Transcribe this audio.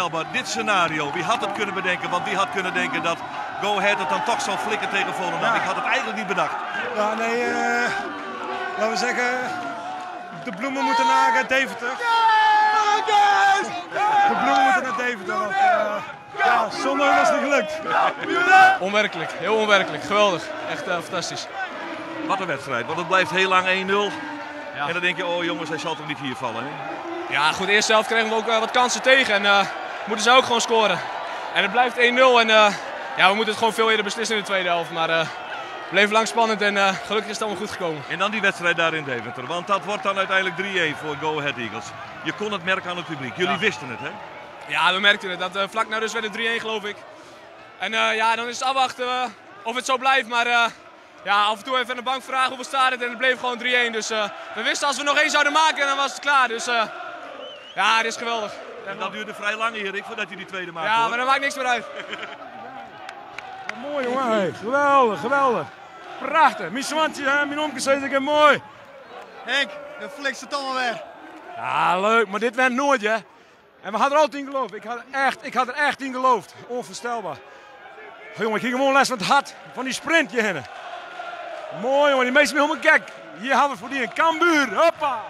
Onvoorstelbaar, dit scenario. Wie had het kunnen bedenken? Want wie had kunnen denken dat Go Ahead het dan toch zou flikken tegen Volendam? Ik had het eigenlijk niet bedacht. Ja, nee, laten we zeggen, de bloemen moeten naar Deventer. De bloemen moeten naar Deventer. Want, ja, zonder hun was het niet gelukt. Onwerkelijk, heel onwerkelijk. Geweldig. Echt fantastisch. Wat een wedstrijd, want het blijft heel lang 1-0. Ja. En dan denk je, oh jongens, hij zal toch niet hier vallen, hè? Ja, goed, eerst zelf kregen we ook wat kansen tegen en moeten ze ook gewoon scoren. En het blijft 1-0 en ja, we moeten het gewoon veel eerder beslissen in de tweede helft. Maar het bleef lang spannend en gelukkig is het allemaal goed gekomen. En dan die wedstrijd daar in Deventer, want dat wordt dan uiteindelijk 3-1 voor Go Ahead Eagles. Je kon het merken aan het publiek. Jullie wisten het, hè? Ja, we merkten het. Dat vlak na rust werd het 3-1, geloof ik. En ja, dan is het afwachten of het zo blijft. Maar ja, af en toe even aan de bank vragen hoeveel staat het en het bleef gewoon 3-1. Dus we wisten als we nog één zouden maken, dan was het klaar. Dus ja, het is geweldig. En dat duurde vrij lang, Erik, voordat hij die tweede maakte, Ja, hoor. maar dat maakt niks meer uit. Wat mooi, jongen. Hey, geweldig, geweldig. Prachtig. Mijn zwantje, hè? Mijn omke zei ik, mooi. Henk, de flikt het allemaal weg. Ja, leuk, maar dit werd nooit, hè. En we hadden er altijd in geloofd. Ik had er echt in geloofd. Onvoorstelbaar. Oh, jongen, ik ging gewoon les van het hart. Van die sprint, je henne. Mooi, jongen. Die meesten zijn helemaal gek. Hier hadden we voor die een Cambuur. Hoppa.